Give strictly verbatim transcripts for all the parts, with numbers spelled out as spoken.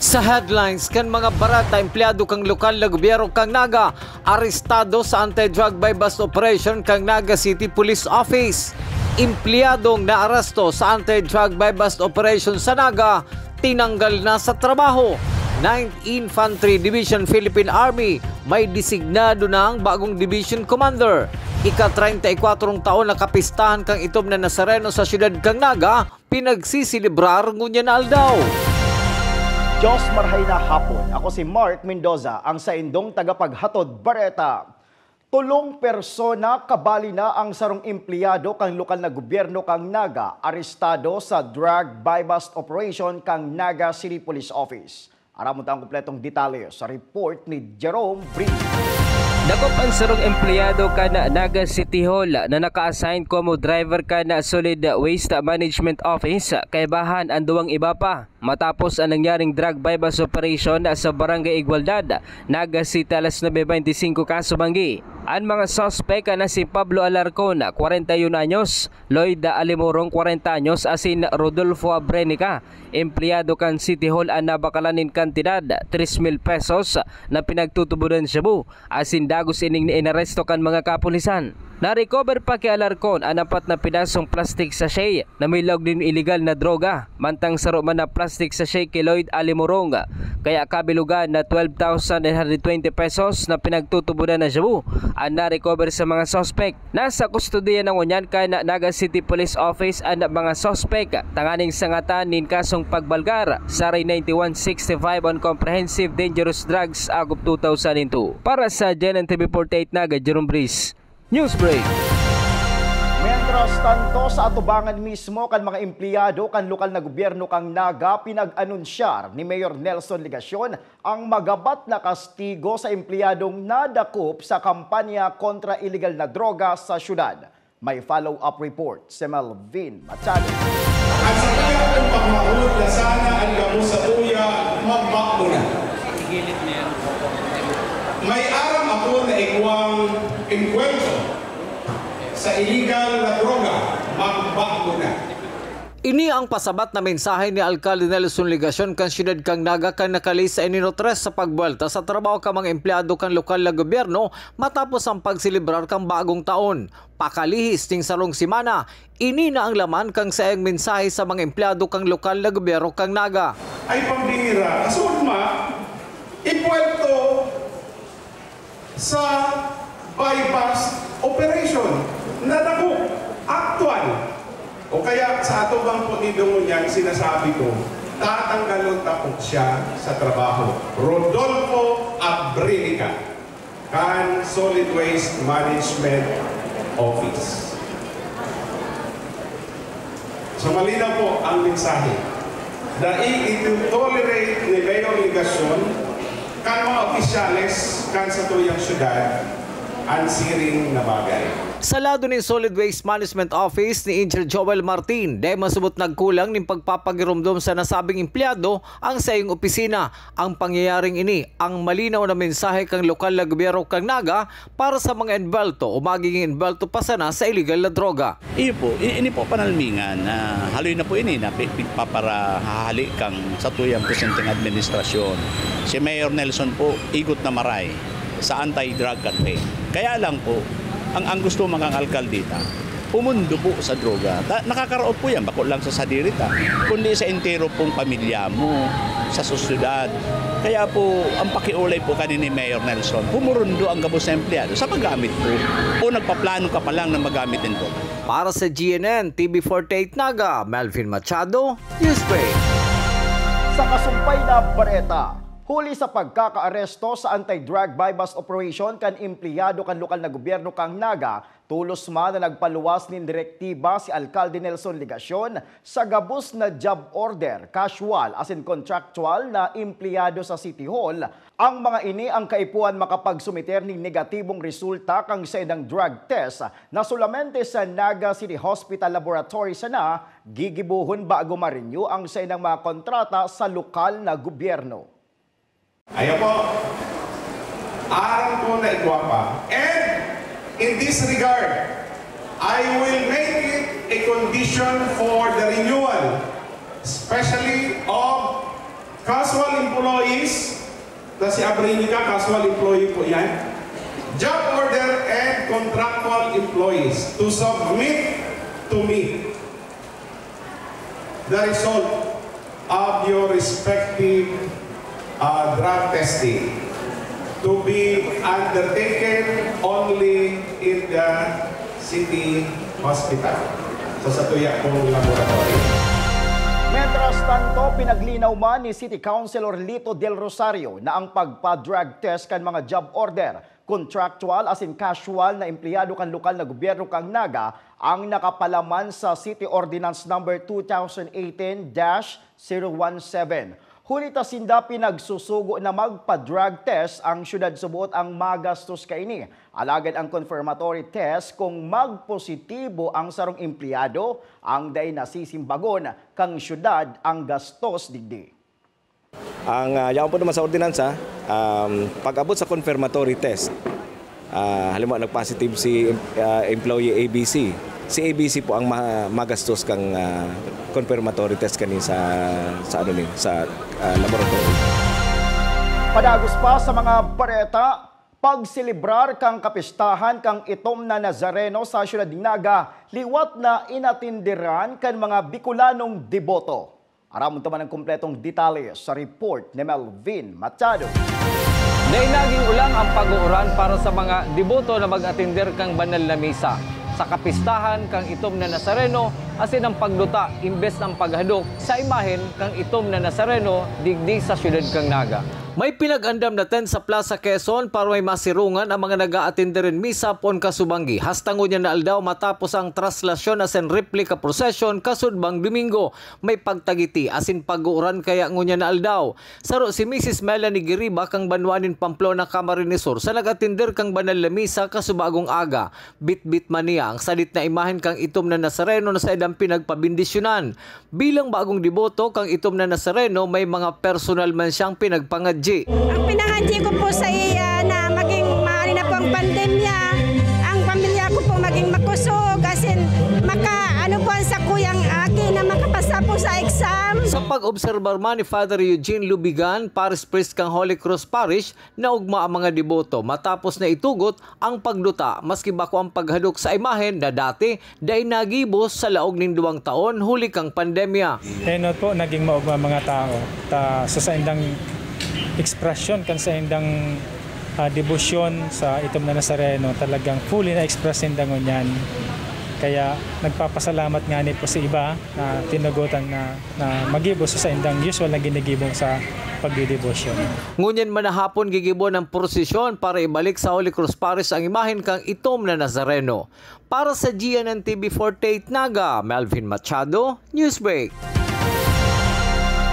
Sa headlines kan mga bareta, empleyado kan lokal na gobyerno kan Naga arestado sa anti-drug buy-bust operation kan Naga City Police Office. Empleyadong naaresto sa anti-drug buy-bust operation sa Naga, tinanggal na sa trabaho. Ninth Infantry Division Philippine Army, may designado na ang bagong division commander. Ika-treinta y kuatro taon na kapistahan kan itom na Nazareno sa siyudad kan Naga, pinagsiselebrar ngunyan na aldaw. Diyos marhay na hapon. Ako si Mark Mendoza, ang saindong tagapaghatod bareta. Tolong persona kabali na ang sarong empleyado kan lokal na gobyerno kan Naga arestado sa drug buy-bust operation kan Naga City Police Office. Aramon ta ang kompletong detalye sa report ni Jerome Brito. Dakop an sarong empleyado kan Naga City Hall na naka-assign komo driver kan Solid Waste Management Office, kaibahan an duwang iba pa, matapos an nangyaring drug buy-bust operation sa Barangay Igualdad, Naga City, alas nuebe beintisinko kasubanggi. An mga suspek na si Pablo Alarcon, kwarenta y un anyos, Lloyd Alimorong, kwarenta anyos, asin Rodolfo Abrenica, empleyado kan City Hall, an nabakalan nin kantidad, tres mil pesos, na pinagtutubodan shabu, asin dagos ining inaresto kan mga kapulisan. Na-recover pa ki Alarcon an apat na pedasong plastic sachet na may laog nin iligal na droga, mantang saro man na plastic sachet ki Lloyd Alimorong. Kaya kabilugan na twelve thousand nine hundred twenty pesos na pinagtutubodan na shabu an na-recover sa mga suspek. Nasa kustodiya na ngunyan kan Naga City Police Office an mga suspek tanganing sangatan nin kasong pagbalgar sa Ray ninety-one sixty-five on Comprehensive Dangerous Drugs Act of two thousand and two. Para sa G N N T V forty-eight Naga, Jerome Breeze. Newsbreak. Mientras tanto, sa atubangan mismo kan mga empleyado kan lokal na gobyerno kan Naga, pinag-anunsyar ni Mayor Nelson Legacion ang magabat na kastigo sa empleyadong nadakop sa kampanya kontra iligal na droga sa syudad. May follow-up report si Melvin Machado. An satuya pong pagmahod na sana an gabos satuya, magbakuna. May aram ako na igwang engkwentro sa iligal na droga, magbakuna. Ini ang pasabat na mensahe ni Alkalde Nelson Legacion kan siyudad kan Naga kan nakalihis sa Enero tres sa pagbuwelta sa trabaho kan mga empleyado kan lokal na gobyerno matapos ang pagselebrar kan bagong taon. Pakalihis ning sarong semana, ini na ang laman kan saiyang mensahe sa mga empleyado kan lokal na gobyerno kan Naga. Ay pambihira, kasunod ma, ipuwelto sa buy-bust operation na dako, aktual. O kaya sa atubang po ni Dong Unyang sinasabi ko, tatanggalon ta po siya sa trabaho. Rodolfo Abrinica, kan Solid Waste Management Office. So malinaw po ang mensahe. Dai ito-tolerate ni Mayor Legacion kan mga opisyales kan satuyang syudad an siring na bagay. Sa lado nin Solid Waste Management Office ni Engineer Joel Martin, dai masabot nagkulang nin pagpapagiromdom sa nasabing empleyado ang saiyang opisina. Ang pangyayaring ini ang malinaw na mensahe kan lokal na gobyerno kan Naga para sa mga enbelto o magiging enbelto pa sana sa iligal na droga. Iyo po, i- ini po panalmingan na haloy na po ini na pi- pigpaparahahali kang satuyang presenteng administrasyon. Si Mayor Nelson po, igot na maray sa anti-drug campaign. Kaya lang po, ang, ang gusto mga alkaldita, pumundo po sa droga. Ta- nakakaraot po yan, bako lang sa sadiri ta, kundi sa entero pong pamilya mo, sa sosyedad. Kaya po, ang pakiulay po kani ni Mayor Nelson, pumurundo ang gabos na empleyado sa paggamit po o nagpaplano ka pa lang na magamit ng droga. Para sa G N N, T V forty-eight Naga, Melvin Machado, Newsbreak. Sa kasumpay na bareta, huli sa pagkakaaresto sa anti-drug buy-bust operation kan empleyado kan lokal na gobyerno kan Naga, tolos man na nagpaluwas nin direktiba si Alkalde Nelson Legacion sa gabos na job order, casual asin contractual na empleyado sa City Hall. Ang mga ini ang kaipuhan makapagsumiter nin negatibong resulta kan saindang drug test na solamente sa Naga City Hospital Laboratory sana gigibohon bago ma-renew ang saindang mga kontrata sa lokal na gobyerno. Ayan po. Aram ko na igwa pa. And in this regard, I will make it a condition for the renewal, especially of Casual employees, na si Abrinica, casual employee po yan. Job order and contractual employees to submit to me the result of your respective uh, drug testing to be undertaken only in the city hospital. So sa tuya pong laboratory. Mientras tanto, pinaglinaw man ni City Councilor Lito Del Rosario na ang pagpa-drug test kan mga job order, contractual asin casual na empleyado kan lokal na gobyerno kan Naga ang nakapalaman sa City Ordinance Number two thousand eighteen dash zero one seven. Huli ta sinda pinagsusugo na magpa-drug test, ang syudad suboot ang magastos kaini. Alagad ang confirmatory test, kung magpositibo ang sarong empleyado, ang dai nasisimbagon kan syudad ang gastos digdi. Ang uh, yaon po naman sa ordinansa, um, pag-abot sa confirmatory test, uh, halimbawa nag-positive si uh, employee A B C, si A B C po ang ma- magastos kang uh, confirmatory test kani sa sa ano ni sa uh, laboratory. Padagos pa sa mga bareta, pagselebrar kan kapistahan kan itom na Nazareno sa siyudad nin Naga liwat na inatindiran kan mga Bicolanong deboto. Aramon ta man an kompletong detalye sa report ni Melvin Machado. Dai naging ulang ang pag-uuran para sa mga deboto na mag-atender kan banal na misa sa kapistahan kan itom na Nazareno asin ang pagduta imbes na ang paghadok sa imahen kan itom na Nazareno digdi sa siyudad kan Naga. May pinag-andam na tent sa Plaza Quezon para may masirungan ang mga nag-aatender nin misa poon kasubanggi hasta ngunyan na aldaw matapos ang traslasyon asin replika prosesyon kasudbang Domingo. May pagtagiti asin pag-uuran kaya ngunyan na aldaw. Saro si Misis Melanie Giriba kan banwaan nin Pamplona, Camarines Sur, sa nag-atender kan banal na misa kasubagong aga. Bitbit man niya ang sadit na imahen kan itom na Nazareno na saindang pinagpabendisyonan. Bilang bagong deboto kan itom na Nazareno, may mga personal man siyang pinagpangadyi. Ang pinangadyi ko po sa iya na maging maari na po ang pandemya, ang pamilya ko po maging makusog, asin maka, ano po ang sakuyang aki na makapasa po sa exam. Sa pag-obserbar man ni Father Eugene Lubigan, Parish Priest kan Holy Cross Parish, naugma ang mga deboto matapos na itugot ang pagduta maski bako ang paghadok sa imahen na dati dai nagibo sa laog nin duwang taon huli kan pandemya. Henot po, naging maugma mga tao ta sa saindang ekspresyon kan saindang ah, debosyon sa itom na Nazareno, talagang fully na-express ninda ngunyan. Kaya nagpapasalamat ngani po sa iba na tinugutan na, na magibo sa saindang usual na ginigibo sa pagdidebosyon. Ngunyan manahapon gigibon ang prosesyon para ibalik sa Holy Cross Parish ang imahen kan itom na Nazareno. Para sa G N N T V forty-eight Naga, Melvin Machado, Newsbreak.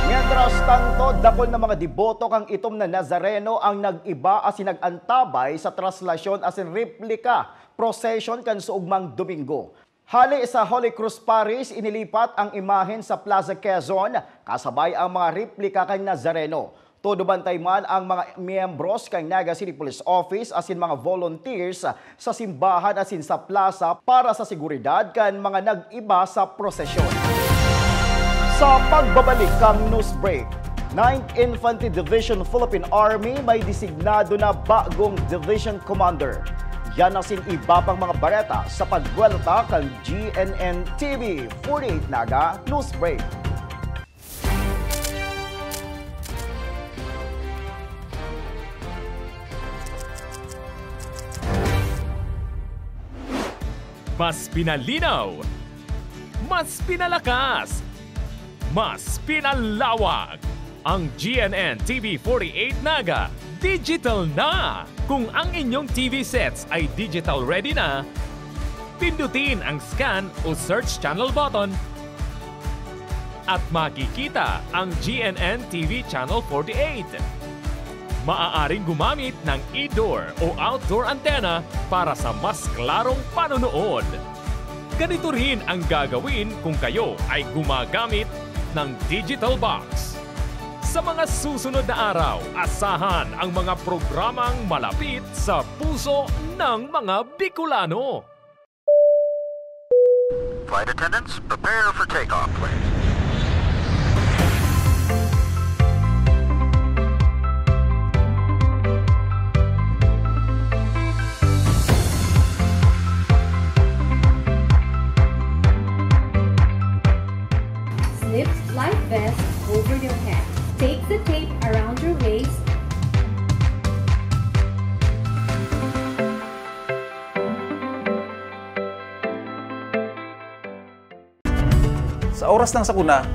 Mientras tanto, dakul na mga deboto kan itom na Nazareno ang nag-iba asin nag-antabay sa traslasyon asin replika prosesyon kan suugmang Domingo. Hale sa Holy Cross Parish, inilipat ang imahen sa Plaza Quezon, kasabay ang mga replika kan Nazareno. Todo bantay man ang mga miyembros kan Naga City Police Office asin mga volunteers sa simbahan asin sa plaza para sa seguridad kan mga nag-iba sa prosesyon. Sa pagbabalik kan news break, Ninth Infantry Division Philippine Army may designado na bagong Division Commander. Yan asin iba pang mga bareta sa pagbuwelta kan G N N T V forty-eight Naga News Break. Mas pinalinaw, mas pinalakas, mas pinalawak. Ang G N N T V forty-eight Naga, digital na! Kung ang inyong T V sets ay digital ready na, pindutin ang scan o search channel button at makikita ang G N N T V Channel forty-eight. Maaaring gumamit ng indoor o outdoor antenna para sa mas klarong panonood. Ganito rin ang gagawin kung kayo ay gumagamit ng digital box. Sa mga susunod na araw, asahan ang mga programang malapit sa puso ng mga Bicolano. Flight attendants, prepare for takeoff, please. Sa oras ng sakuna,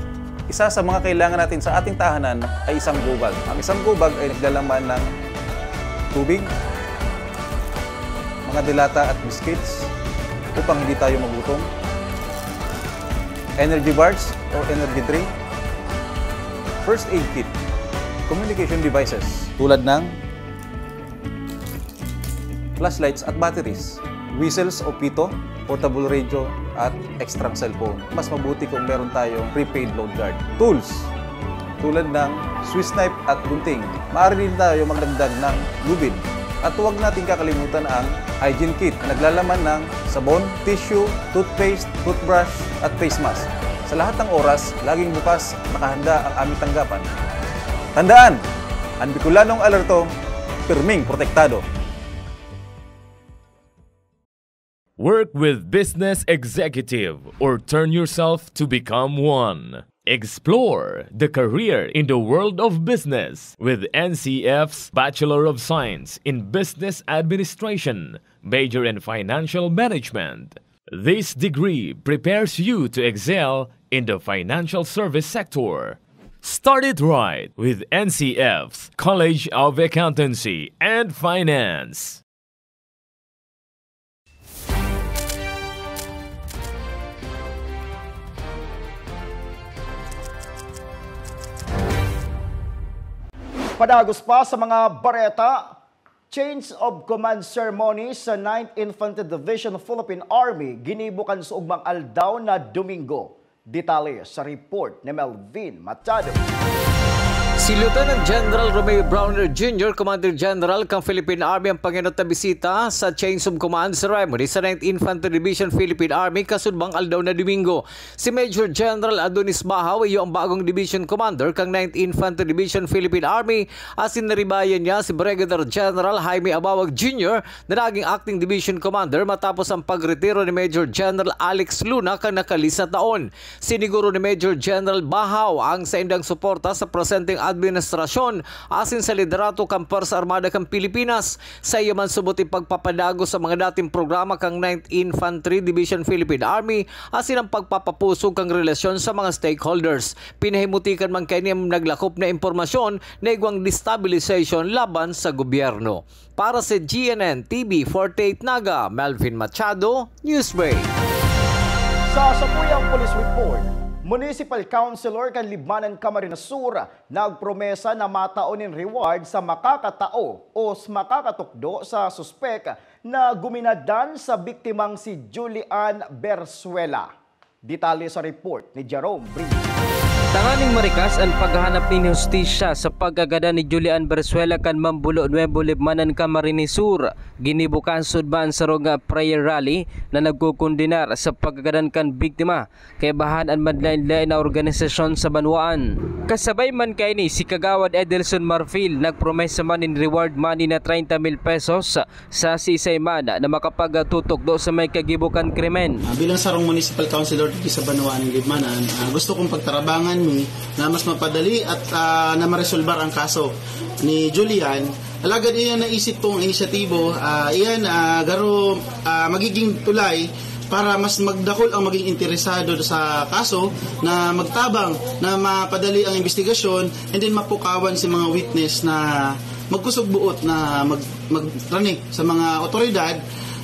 isa sa mga kailangan natin sa ating tahanan ay isang gobag. Ang isang gobag ay naglalaman ng tubig, mga delata at biscuits upang hindi tayo magutom, energy bars o energy drink, first aid kit, communication devices tulad ng flashlights at batteries, whistles o pito, portable radio, at extrang cellphone. Mas mabuti kung meron tayong prepaid load guard. Tools, tulad ng Swiss knife at gunting. Maaari din tayo magdagdag ng lubid. At huwag natin kakalimutan ang hygiene kit na naglalaman ng sabon, tissue, toothpaste, toothbrush, at face mask. Sa lahat ng oras, laging bukas, nakahanda ang aming tanggapan. Tandaan, ang Bicolanong alerto, pirming protektado. Work with Business Executive or turn yourself to become one. Explore the career in the world of business with N C F's Bachelor of Science in Business Administration, major in Financial Management. This degree prepares you to excel in the financial service sector. Start it right with N C F's College of Accountancy and Finance. Padagos pa sa mga bareta, Change of Command Ceremony sa Ninth Infantry Division Philippine Army ginibo kan sa ugmang aldaw na Domingo. Detalye sa report ni Melvin Machado. Si Lieutenant General Romeo Brawner Junior, Commander General kan Philippine Army, ang pangenot na bisita sa Change of Command Ceremony sa Ninth Infantry Division Philippine Army kasudbang aldaw na Domingo. Si Major General Adonis Bahaw iyo ang bagong Division Commander kan Ninth Infantry Division Philippine Army, asin naribayan niya si Brigadier General Jaime Abawag Junior na naging Acting Division Commander matapos ang pagretiro ni Major General Alex Luna kan nakalisa taon. Siniguro ni Major General Bahaw ang saindang suporta sa presenteng administrasyon asin sa liderato kan Pwersa Armada kan Pilipinas. Saiya man subot ipagpapadagos ang mga dating programa kan Ninth Infantry Division Philippine Army asin ang pagpapapusog kan relasyon sa mga stakeholders. Pinahimutikan man kaini an naglakop na impormasyon na igwang destabilization laban sa gobyerno. Para sa G N N T V forty-eight Naga, Melvin Machado, Newsbreak. Sa satuyang police report, Municipal Councilor kan Libmanan, Camarines Sur, nagpromesa na matao nin reward sa makakatao o s- makakatukdo sa suspek na guminadan sa biktimang si Julian Bersuela. Detalye sa report ni Jerome Brito. Tanganing marikas an paghahanap nin hustisya sa pagkagadan ni Julian Bersuela kan Mambulo Nuevo, Libmanan, Camarines Sur, ginibo kan sudman sa sarong prayer rally na nagkokondenar sa pagkagadan kan biktima kaibahan an madlain-lain na organisasyon sa banwaan. Kasabay man kaini si Kagawad Edelson Marfil, nagpromesa man nin reward money na treinta mil pesos sa siisay man na makapagtutukdo sa may kagibo kan krimen. Ah, bilang sarong municipal councilor dito sa Banwaan ng Libmanan, ah, gusto kong pagtarabangan mi na mas mapadali at ah, na maresolbar ang kaso ni Julian. Alagad iyan naisip kong inisyatibo, ah, iyan ah, garo ah, magiging tulay para mas magdakol ang maging interesado sa kaso na magtabang na mapadali ang investigasyon and then mapukawan si mga witness na magkusog buot na mag, magrani sa mga otoridad.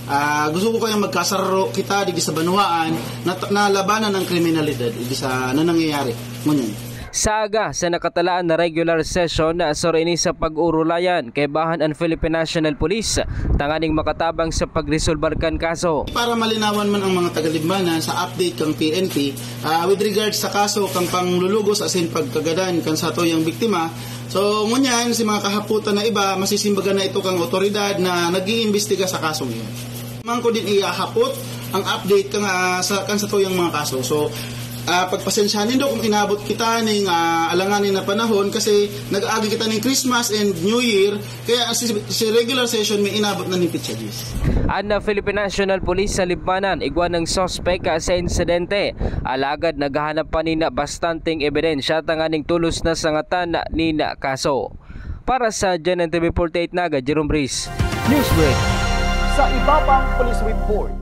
Ah, gusto ko kayang magkasaro kita digdi sa banwaan na, na labanan ang kriminalidad digdi sa na nangyayari ngunyan. Sa aga sa nakatalaan na regular session, saro ini sa pag-urulayan kaibahan an Philippine National Police tanganing makatabang sa pagresolbar kan kaso. Para malinawan man ang mga taga-Libmanan sa update kang P N P, ah, with regards sa kaso kang panglulugos asin pagkagadan kan satuyang biktima, so ngunyan si mga kahaputan na iba, masisimbagan na ito kang otoridad na nag-iimbestiga sa kasong iyan. Man ko din ihahapot ang update kan, ah, sa, kan satuyang mga kaso. So, ah, pagpasensyahan nindo kung inabot kita ning, ah, alanganin na panahon kasi nag-aagi kita ning Christmas and New Year, kaya si, si regular session may inabot na ning petsa diyes. An Philippine National Police sa Libmanan igwa nin suspek sa insidente, alagad naghahanap pa nin bastanteng ebidensya tanganing tulos na sangatan nin kaso. Para sa G N N T V forty-eight Naga, Jerome Breeze, Newsbreak. Sa iba pang police report,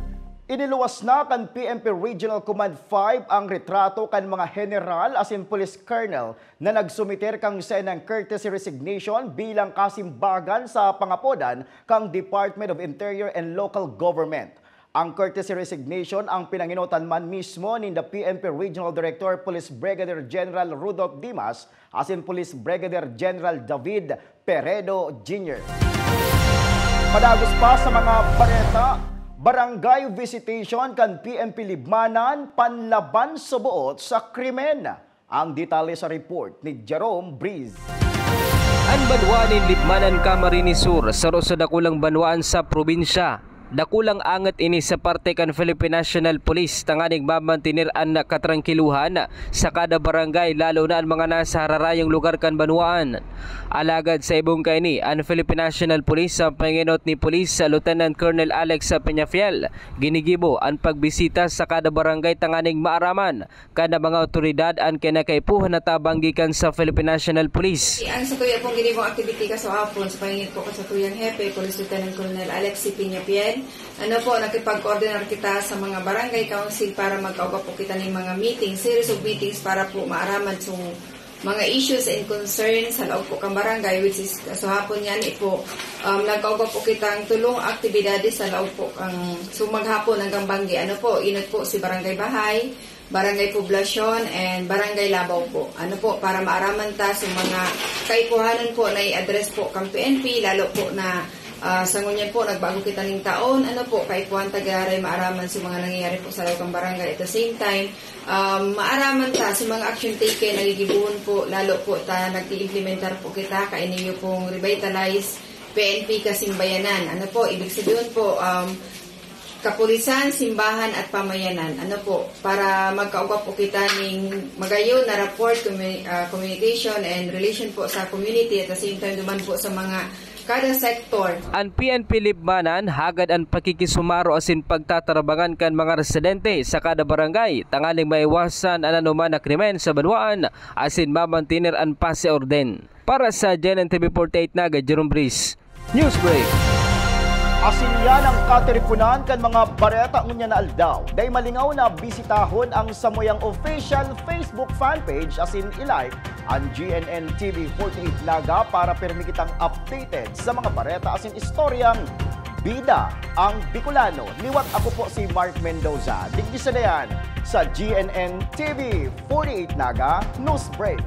Iniluwas na kan P N P Regional Command five ang retrato kan mga heneral asin police colonel na nagsumiter kan saindang courtesy resignation bilang kasimbagan sa pangapodan kan Department of Interior and Local Government. Ang courtesy resignation ang pinangenotan man mismo ninda P N P Regional Director Police Brigadier General Rudolph Dimas asin Police Brigadier General David Peredo Junior. Padagos pa sa mga bareta, barangay visitation kan P N P Libmanan panlaban sa buot sa krimen. Ang detalye sa report ni Jerome Breeze. An banwaan nin Libmanan, Camarines Sur, saro sa dakulang banwaan sa probinsya. Dakulang angot ini sa parte kan Philippine National Police tanganing mamantener an katrangkiluhan sa kada barangay, lalo na an mga nasa hararayong lugar kan banwaan. Alagad sa ibong kaini, an Philippine National Police sa pangenot ni Police Lieutenant Colonel Alex Peñafiel, ginigibo an pagbisita sa kada barangay tanganing maaraman kan mga awtoridad an kinakaipuhan na tabang gikan sa Philippine National Police. Ang satuya pong ginibong activity kasuhapon sa pangingit po ko sa tuyang hepe, Police Lieutenant Colonel Alex C. Piñapiel, ano po, nakipag-coordinar kita sa mga barangay council para magkaugap po kita ng mga meeting, series of meetings para po maaraman sa mga issues and concerns sa laog po kang barangay, which is kasuhapon nga ni po, um, nagkaugap po kitang tulong aktibidades sa laog po kang, so maghapon hanggang banggi, ano po, inot po si Barangay Bahay, Barangay Poblacion and Barangay Labaw po. Ano po, para maaraman ta sa mga kaipuhanan po na i-address po kang P N P, lalo po na uh, sa ngunyan po, nagbago kita ning taon. Ano po, kaipuhan ta giraray maaraman sa mga nangyayari po sa loob ng barangay. At the same time, um, maaraman ta sa mga action taken, nagigibuhon po, lalo po ta nag-iimplementar po kita, kainiyo pong revitalize P N P Kasimbayanan. Ano po, ibig sabihin po, um, kapulisan, simbahan at pamayanan. Ano po, para magkaugap po kita ning magayon na rapport, commu- uh, communication and relation po sa community at the same time duman po sa mga kada sektor. An P N P Libmanan hagad an pakikisumaro asin pagtatarabangan kan mga residente sa kada barangay tanganing maiwasan an anoman na krimen sa banwaan asin mamantener an pasi orden. Para sa G N N T V forty-eight Naga, Jerome Breeze. Newsbreak. Asin yan ang katiripunan kan mga bareta ngunyan na aldaw. Dai malingaw na bisitahon ang samuyang official Facebook fanpage asin i-like an G N N T V forty-eight Naga para pirmi kitang updated sa mga bareta asin istoryang bida ang Bicolano. Liwat ako po si Mark Mendoza. Digdi sa dayan sa G N N T V forty-eight Naga Newsbreak.